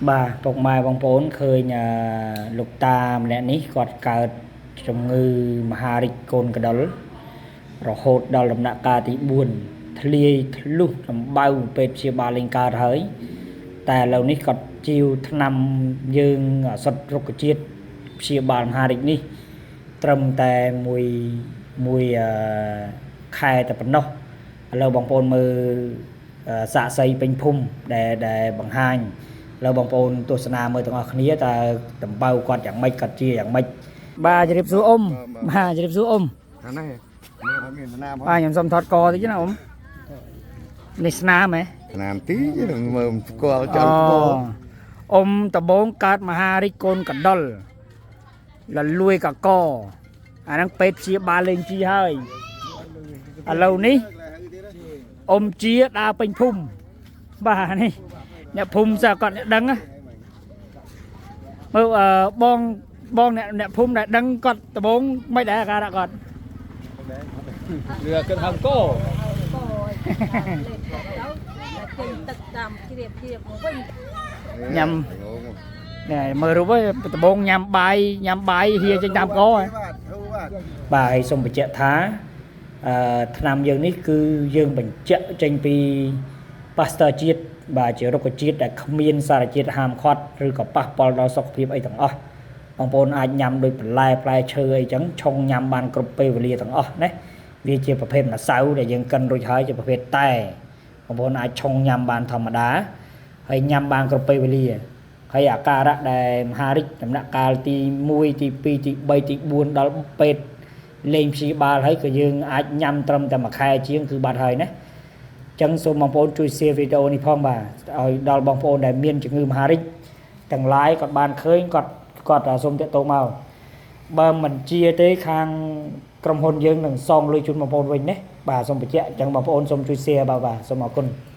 បាទពុកម៉ែបងប្អូនឃើញលោកតាម្នាក់នេះគាត់កើតជំងឺមហារីកកូនកដុលរហូតដល់ដំណាក់កាលទី4ធ្លាយធ្លុះដំបៅពេទ្យព្យាបាលលេងកើតហើយតែឥឡូវនេះគាត់ជាវថ្នាំយើងឱសថរុក្ខជាតិព្យាបាលមហារីកនេះត្រឹមតែមួយមួយខែតែប៉ុណ្ណោះឥឡូវបងប្អូនមើលសាកសីពេញភូមិដែលបង្ហាញឥឡូវបងប្អូនទស្សនាមើលទាំងអស់គ្នាតើដំបៅគាត់យ៉ាងម៉េចគាត់ជាយ៉ាងម៉េចបាទជម្រាបសួរអ៊ំបាទជម្រាបសួរអ៊ំ ខាងនេះមើលអត់មានស្នាម បាទខ្ញុំសុំថតកតិចណាអ៊ំនេះស្នាមហ៎ ស្នាមទីមើលមិនស្គាល់ចាំស្គាល់ អ៊ំដបងកើតមហារាជកូនកដុលលលួយកកអាហ្នឹងពេទ្យព្យាបាលលេងជីហើយឥឡូវនេះអ៊ំជាដើរពេញភូមិបាទនេះអ្នកភូមិសើគាត់អ្នកដឹងណាមើលអឺបងបងអ្នកអ្នកភូមិដែលដឹងគាត់ដបងមិនដែរអាការៈគាត់ លឿគិតហើមកោ ចេញទឹកតាមជ្រាបជ្រាបមកវិញ ញ៉ាំនេះមើលរូបដបងញ៉ាំបាយញ៉ាំបាយហៀចេញតាមកហ៎បាទហើយសូមបញ្ជាក់ថាអឺថ្នាំយើងនេះគឺយើងបញ្ជាក់ចេញពីប៉ាស្ទ័រជាតិបាទជារុក្ខជាតិដែលគ្មានសារជាតិហាមឃាត់ឬក៏ប៉ះពាល់ដល់សុខភាពអីទាំងអស់បងប្អូនអាចញ៉ាំដូចបន្លែផ្លែឈើអីចឹងឆុងញ៉ាំបានគ្រប់ពេលវេលាទាំងអស់ណាវាជាប្រភេទម្សៅដែលយើងកិនរួចហើយជាប្រភេទតែបងប្អូនអាចឆុងញ៉ាំបានធម្មតាហើយញ៉ាំបានគ្រប់ពេលវេលាហើយអាការៈដែលមហារិចដំណាក់កាលទី1ទី2ទី3ទី4ដល់ពេទ្យលេងព្យាបាលហើយក៏យើងអាចញ៉ាំត្រឹមតែមួយខែជាងគឺបាត់ហើយណាចឹងសូមបងប្អូនជួយ share វីដេអូនេះផងបាទឲ្យដល់បងប្អូនដែលមានជំងឺមហារីកទាំងឡាយគាត់បានឃើញគាត់គាត់សូមតាក់ទងមកបើមិនជាទេខាងក្រុមហ៊ុនយើងនឹងសងលុយជូនបងប្អូនវិញណាបាទសូមបញ្ជាក់ចឹងបងប្អូនសូមជួយ share បាទបាទសូមអរគុណ។